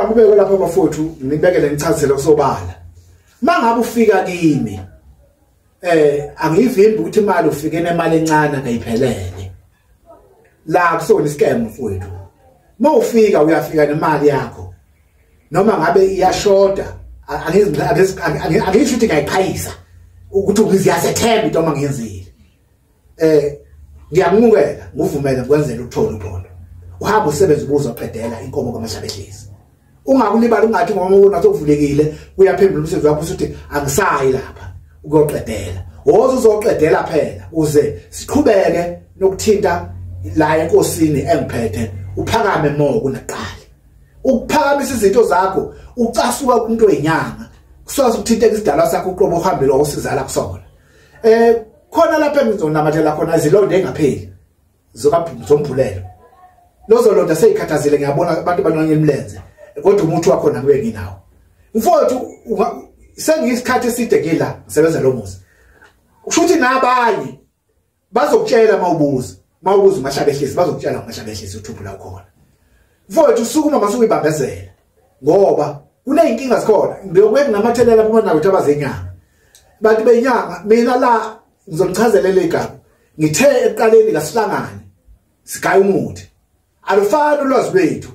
Kubeke lapha bafowethu ngibekele ngichazele kusobala. Mangabe ufika kimi angivimbi ukuthi imali ufike nemali encane akayiphelele. La kusona iscam mfowethu. Mawufika uyafika nemali yakho. Noma ngabe iyashoda angisho ukuthi ngiyayiqhayisa ukuthi ngiziyasethemba into mangiyenzile. Ngiyamukela nguvumele ngikwenzele ukuthola uphondo. Uhamba usebenza ubuzoqedela inkomo kaMahlabehlezi. Ungakulibali ungathi ngoba ubona sokuvulekile uyaphendula umsebenzi wakho usuthi angisayi lapha ukuyoqedela. Woza uzoqedela phela uze siqhubeke nokuthinta la enkosini engiphethe uphakame mo kunaqala. Ukuphakamisa izinto zakho ucasuka kumuntu oyinyanga kusoze ukuthinteka isidalwa sakho uqobo uhambele osizala kusona. Khona lapha engizonamathela khona izilonda engapheli zombhulelo. Lozolonda seyikhathazile ngiyabona abantu banonye imlenze kodwa umuntu wakhona kube nginawo. Mfowethu sengiyisikhathi eside ngila ngisebenza lo muzi. Usho ukuthi nabanye bazokutshela mawubuza uMahlabehlezi bazokutshela uMahlabehlezi uthuphu la ukhona. Mfowethu usukuma masukuyibambezela ngoba kuneyinkinga zikhona. Ngiyokuye ngamathelela kuma nakuthi abazenyanga. Bantu benyanga mina la ngizomchazela igama. Ngithe ekuqaleni kasihlangane sigaya umuthi. Alufani ulwazi lwethu.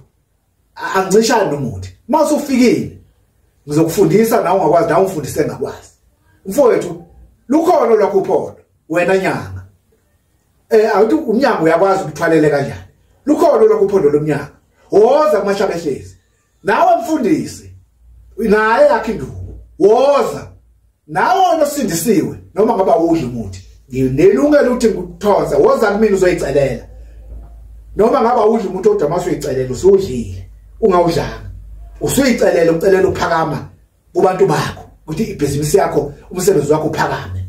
Angincishani nomuthi. Mawusufikile ngizokufundisa nawe ungakwazi nawe ufundise ngakwazi. Mfowethu lukhona lwakho uphondo wena nyanga. Awuthi umnyango uyakwazi ukuthwalele kanjani. Lukhona lwakho uphondo lomnyango. Woza kuMahlabehlezi. Nawe mfundisi naye yakhe induku. Woza. Nawe osindisiwe noma ngaba udla umuthi. Nginelungelo ukuthi ngikuthonsa woza kumina uzoyicelela. Noma ngaba udla umuntu odwa masuyicelela usudlile ungawudlanga. Usuyicelela ucelela uphakama kubantu bakho ukuthi ibhizinisi yakho umsebenzi wakho uphakame.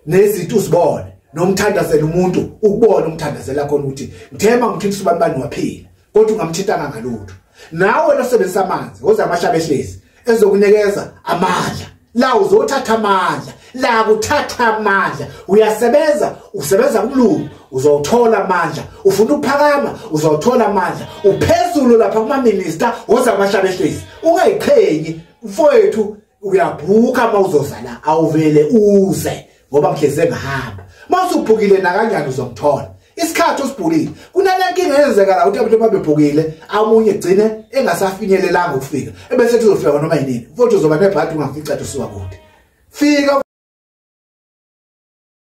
Nezinto uzibone nomthandazela umuntu ukubona umthandazela khona ukuthi ngithema ngithinta ubani bani waphila kodwa ungamthintanga ngalutho. Nawe losebenzisa amanzi woza amahlabehlezi ezokunikeza amandla. La uzothatha amandla, la kuthatha amandla. Uyasebenza, usebenza kumlungu, uzothola amandla. Ufuna ukuphakama, uzothola amandla. Uphezulu lapha kuma minister woza amahlabehlezi. Ungayiqhenyi mfowethu uyabhuka mawuzozala awuvele uze ngoba ngihleze ngihamba. Mawusuphukile nakanjani uzongithola. Isikhathi usibhukile kunalenkinga eyenzeka la ukuthi abantu babebhukile amunye egcine engasafinyelelanga ukufika ebese kuzofika noma yinini. Mfowethu uzoba nebhadi ungafica usuka kude. Fika.